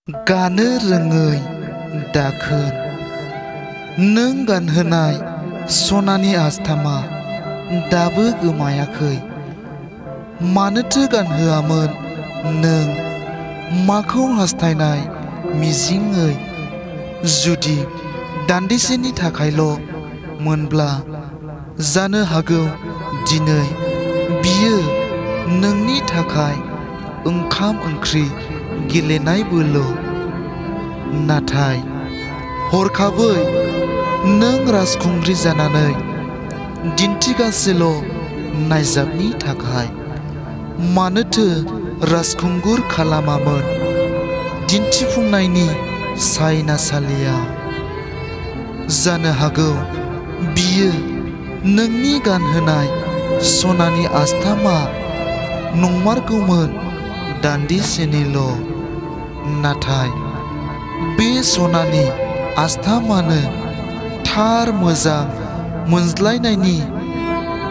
गानो रोङै दाखोन नों गानहोनाय सनानि आस्थामा दाबो गोमायाखै। मानोथो गानहोआमोन नों माखौ हास्थायनाय मिजिङै? जुदि दान्दिसेनि थाखायल' मोनब्ला जानो हागौ दिनै बियो नोंनि थाखाय ओंखाम ओंख्रि गेलेनायबोल'। नाथाय हरखाबै नों राजखुंग्रि जानानै दिन्थिगासेल' नायजाबनि थाखाय मानोथो राजखुंगुर खालामामोन दिन्थिफुंनायनि सायनासालियाव? जानो हागौ बियो नोंनि गानहोनाय सनानि आस्थामा नंमारगौमोन दान्दिसेनिल'। नाथाय बे सनानि आस्थामानो थार मोजां मोनज्लायनायनि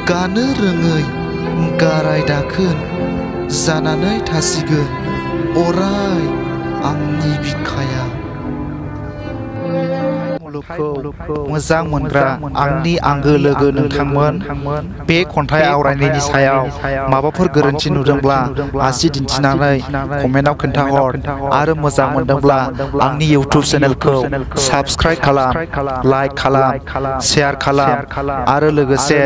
गानो रोङै गाराय दाखोन जानानै थासिगोन अराय आंनि बिखाया। मुलुगखौ मोजां मोनग्रा आंनि आंगो लोगो नोंथांमोन, बे खन्थाइ आवरायनायनि सायाव माबाफोर गोरोन्थि नुदोंब्ला आसि दिन्थिनानै कमेन्टआव खोन्थाहर आरो मोजां मोनदोंब्ला आंनि इउटिउब चेनेलखौ साबस्क्राइब खालाम, लाइक खालाम, शेयार खालाम आरो लोगोसे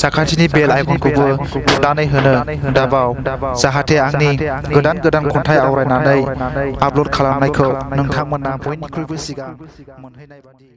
साखाथिनि बेल आइकनखौबो थुनानै होनो दाबाव, जाहाथे आंनि गोदान खन्थाइ आवरायनानै आपल'ड खालामनायखौ नोंथांमोना बयनिख्रुइबो सिगां मोनहैनाय बादि।